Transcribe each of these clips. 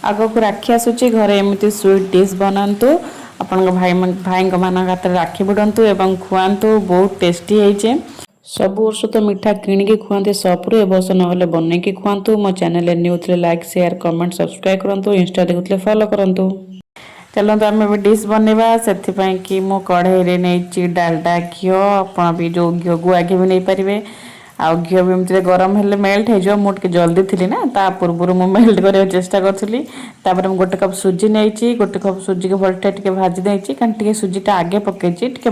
ଆଗକୁ ରାକ୍ଷୀ ଆସୁଛି। ଘରେ ଏମିତି ସୁଇଟ୍ ଡିଶ୍ ବନାନ୍ତୁ, ଆପଣଙ୍କ ଭାଇ ଭାଇଙ୍କ ମାନଙ୍କ ହାତରେ ରାକ୍ଷୀ ଭିଡ଼ନ୍ତୁ ଏବଂ ଖୁଆନ୍ତୁ। ବହୁତ ଟେଷ୍ଟି ହେଇଛି। ସବୁ ବର୍ଷ ତ ମିଠା କିଣିକି ଖୁଆନ୍ତି ସପ୍ରୁ, ଏ ବର୍ଷ ନହେଲେ ବନେଇକି ଖୁଆନ୍ତୁ। ମୋ ଚ୍ୟାନେଲରେ ନ୍ୟୁ ଥିଲେ ଲାଇକ୍, ସେୟାର, କମେଣ୍ଟ, ସବସ୍କ୍ରାଇବ୍ କରନ୍ତୁ। ଇନଷ୍ଟା ଦେଖୁଥିଲେ ଫଲୋ କରନ୍ତୁ। ଚାଲନ୍ତୁ, ଆମେ ଏବେ ଡିଶ୍ ବନେଇବା। ସେଥିପାଇଁ କି ମୁଁ କଢ଼େଇରେ ନେଇଛି ଡାଲଡା ଘିଅ। ଆପଣ ବି ଯେଉଁ ଘିଅ, ଗୁଆ ଘିଅ ବି ନେଇପାରିବେ। ଆଉ ଘିଅ ବି ଏମିତିରେ ଗରମ ହେଲେ ମେଲ୍ଟ ହେଇଯିବ। ମୁଁ ଟିକେ ଜଲ୍ଦି ଥିଲି ନା, ତା ପୂର୍ବରୁ ମୁଁ ମେଲ୍ଟ କରିବାକୁ ଚେଷ୍ଟା କରୁଥିଲି। ତାପରେ ମୁଁ 1 କପ୍ ସୁଜି ନେଇଛି। 1 କପ୍ ସୁଜିକୁ ଭଲଟେ ଟିକେ ଭାଜି ଦେଇଛି, କାରଣ ଟିକେ ସୁଜିଟା ଆଗେ ପକେଇଛି, ଟିକେ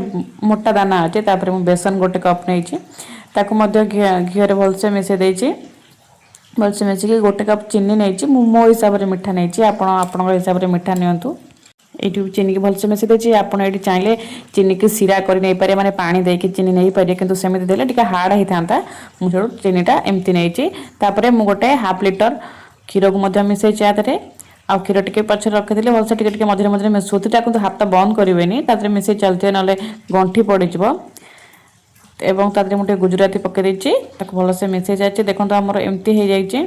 ମୋଟା ଦାନା ଅଛି। ତାପରେ ମୁଁ ବେସନ 1 କପ୍ ନେଇଛି, ତାକୁ ମଧ୍ୟ ଘିଅରେ ଭଲସେ ମିଶାଇ ଦେଇଛି। ଭଲସେ ମିଶିକି 1 କପ୍ ଚିନି ନେଇଛି। ମୁଁ ମୋ ହିସାବରେ ମିଠା ନେଇଛି, ଆପଣ ଆପଣଙ୍କ ହିସାବରେ ମିଠା ନିଅନ୍ତୁ। ଏଇଠି ଚିନିକି ଭଲସେ ମିଶାଇ ଦେଇଛି। ଆପଣ ଏଇଠି ଚାହିଁଲେ ଚିନିକି ଶିରା କରି ନେଇପାରିବେ, ମାନେ ପାଣି ଦେଇକି ଚିନି ନେଇପାରିବେ। କିନ୍ତୁ ସେମିତି ଦେଲେ ଟିକେ ହାର୍ଡ଼ ହେଇଥାନ୍ତା। ମୁଁ ସେଠୁ ଚିନିଟା ଏମିତି ନେଇଛି। ତାପରେ ମୁଁ ଗୋଟେ ହାଫ୍ ଲିଟର କ୍ଷୀରକୁ ମଧ୍ୟ ମିଶାଇଛି ୟା ଦେହରେ। ଆଉ କ୍ଷୀର ଟିକେ ପଛରେ ରଖିଥିଲି, ଭଲସେ ଟିକେ ଟିକେ ମଝିରେ ମଝିରେ ମିଶାଉଥିଲି। ତାକୁ କିନ୍ତୁ ହାତ ବନ୍ଦ କରିବେନି, ତା ଦେହରେ ମିଶାଇ ଚାଲିଥିବେ, ନହେଲେ ଗଣ୍ଠି ପଡ଼ିଯିବ। ଏବଂ ତା ଦେହରେ ମୁଁ ଟିକେ ଗୁଜୁରାତି ପକାଇ ଦେଇଛି। ତାକୁ ଭଲସେ ମିଶାଇ ଯାଇଛି। ଦେଖନ୍ତୁ, ଆମର ଏମିତି ହେଇଯାଇଛି।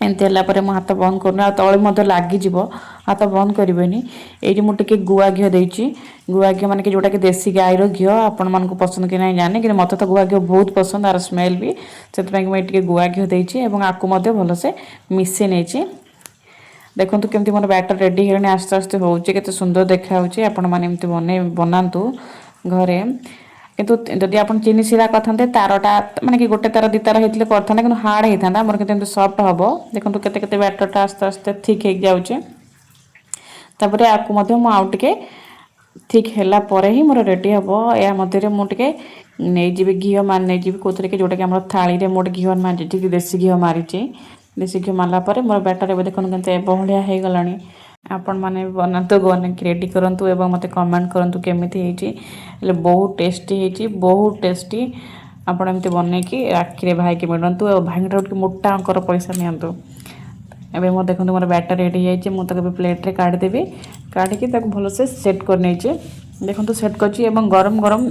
ଏମିତି ହେଲା ପରେ ମୁଁ ହାତ ବନ୍ଦ କରୁନି, ଆଉ ତଳେ ମଧ୍ୟ ଲାଗିଯିବ, ହାତ ବନ୍ଦ କରିବେନି। ଏଇଠି ମୁଁ ଟିକେ ଗୁଆ ଘିଅ ଦେଇଛି। ଗୁଆ ଘିଅ ମାନେ କି ଯେଉଁଟାକି ଦେଶୀ ଗାଈର ଘିଅ। ଆପଣମାନଙ୍କୁ ପସନ୍ଦ କି ନାହିଁ ଜାଣିନି, କିନ୍ତୁ ମୋତେ ତ ଗୁଆ ଘିଅ ବହୁତ ପସନ୍ଦ, ଆର ସ୍ମେଲ୍ ବି। ସେଥିପାଇଁ ମୁଁ ଏଇ ଟିକେ ଗୁଆ ଘିଅ ଦେଇଛି ଏବଂ ଆକୁ ମଧ୍ୟ ଭଲସେ ମିଶାଇ ନେଇଛି। ଦେଖନ୍ତୁ କେମିତି ମୋର ବ୍ୟାଟର ରେଡ଼ି ହେଇଗଲାଣି, ଆସ୍ତେ ଆସ୍ତେ ହେଉଛି, କେତେ ସୁନ୍ଦର ଦେଖାଯାଉଛି। ଆପଣମାନେ ଏମିତି ବନାନ୍ତୁ ଘରେ। କିନ୍ତୁ ଯଦି ଆପଣ ଚିନି ଶିରା କରିଥାନ୍ତେ, ତାରଟା ମାନେ କି ଗୋଟେ ତାର, ଦୁଇ ତାର ହେଇଥିଲେ କରିଥାନ୍ତେ, କିନ୍ତୁ ହାର୍ଡ଼ ହେଇଥାନ୍ତା। ଆମର କିନ୍ତୁ ଏମିତି ସଫ୍ଟ ହେବ। ଦେଖନ୍ତୁ, କେତେ କେତେ ବ୍ୟାଟରଟା ଆସ୍ତେ ଆସ୍ତେ ଥିକ୍ ହେଇକି ଯାଉଛି। ତାପରେ ଆକୁ ମଧ୍ୟ ମୁଁ ଆଉ ଟିକେ ଥିକ୍ ହେଲା ପରେ ହିଁ ମୋର ରେଡ଼ି ହେବ। ଏହା ମଧ୍ୟରେ ମୁଁ ଟିକେ ନେଇଯିବି, ଘିଅ ମାରି ନେଇଯିବି କେଉଁଥିରେ କି ଯେଉଁଟାକି ଆମର ଥାଳିରେ ମୁଁ ଗୋଟେ ଘିଅ ମାରିଛି, ଦେଶୀ ଘିଅ ମାରିଛି। ଦେଶୀ ଘିଅ ମାରିଲା ପରେ ମୋର ବ୍ୟାଟର ଏବେ ଦେଖନ୍ତୁ କେମିତି ବଢ଼ିଆ ହେଇଗଲାଣି। ଆପଣମାନେ ବି ବନାନ୍ତୁ, ବନେଇକି ରେଡ଼ି କରନ୍ତୁ ଏବଂ ମୋତେ କମେଣ୍ଟ କରନ୍ତୁ କେମିତି ହେଇଛି। ହେଲେ ବହୁତ ଟେଷ୍ଟି ହେଇଛି, ବହୁତ ଟେଷ୍ଟି। ଆପଣ ଏମିତି ବନେଇକି ରାକ୍ଷୀରେ ଭାଇକି ମିଳନ୍ତୁ ଆଉ ଭାଇଙ୍କଠାରୁ ଟିକେ ମୋଟା ଅଙ୍କର ପଇସା ନିଅନ୍ତୁ। ଏବେ ମୁଁ ଦେଖନ୍ତୁ, ମୋର ବ୍ୟାଟର ରେଡ଼ି ହେଇଯାଇଛି। ମୁଁ ତାକୁ ଏବେ ପ୍ଲେଟ୍ରେ କାଢ଼ିଦେବି। କାଢ଼ିକି ତାକୁ ଭଲସେ ସେଟ୍ କରିନେଇଛି। ଦେଖନ୍ତୁ, ସେଟ୍ କରିଛି ଏବଂ ଗରମ ଗରମ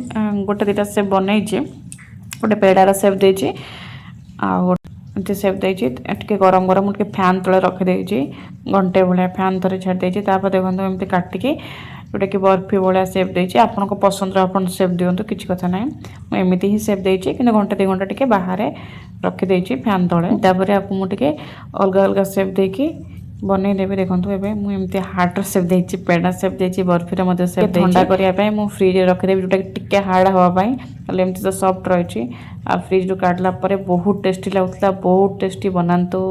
ଗୋଟେ ଦୁଇଟା ସେପ୍ ବନେଇଛି। ଗୋଟେ ପେଡ଼ାର ସେପ୍ ଦେଇଛି ଆଉ ଏମିତି ସେପ୍ ଦେଇଛି। ଟିକେ ଗରମ ଗରମ ମୁଁ ଟିକେ ଫ୍ୟାନ୍ ତଳେ ରଖିଦେଇଛି, ଘଣ୍ଟେ ଭଳିଆ ଫ୍ୟାନ୍ ତଳେ ଛାଡ଼ି ଦେଇଛି। ତାପରେ ଦେଖନ୍ତୁ, ଏମିତି କାଟିକି ଯେଉଁଟାକି ବର୍ଫି ଭଳିଆ ସେପ୍ ଦେଇଛି। ଆପଣଙ୍କ ପସନ୍ଦର ଆପଣ ସେପ୍ ଦିଅନ୍ତୁ, କିଛି କଥା ନାହିଁ। ମୁଁ ଏମିତି ହିଁ ସେପ୍ ଦେଇଛି, କିନ୍ତୁ ଘଣ୍ଟେ 2 ଘଣ୍ଟା ଟିକେ ବାହାରେ ରଖିଦେଇଛି ଫ୍ୟାନ୍ ତଳେ। ତାପରେ ଆକୁ ମୁଁ ଟିକେ ଅଲଗା ଅଲଗା ସେପ୍ ଦେଇକି ବନେଇଦେବି। ଦେଖନ୍ତୁ, ଏବେ ମୁଁ ଏମିତି ହାର୍ଟର ସେପ୍ ଦେଇଛି, ପେଡ଼ା ସେପ୍ ଦେଇଛି, ବର୍ଫିର ମଧ୍ୟ ସେପ୍। ଥଣ୍ଡା କରିବା ପାଇଁ ମୁଁ ଫ୍ରିଜରେ ରଖିଦେବି, ଯେଉଁଟାକି ଟିକେ ହାର୍ଡ଼ ହେବା ପାଇଁ। ହେଲେ ଏମିତି ତ ସଫ୍ଟ ରହିଛି। ଆଉ ଫ୍ରିଜରୁ କାଢ଼ିଲା ପରେ ବହୁତ ଟେଷ୍ଟି ଲାଗୁଥିଲା, ବହୁତ ଟେଷ୍ଟି। ବନାନ୍ତୁ।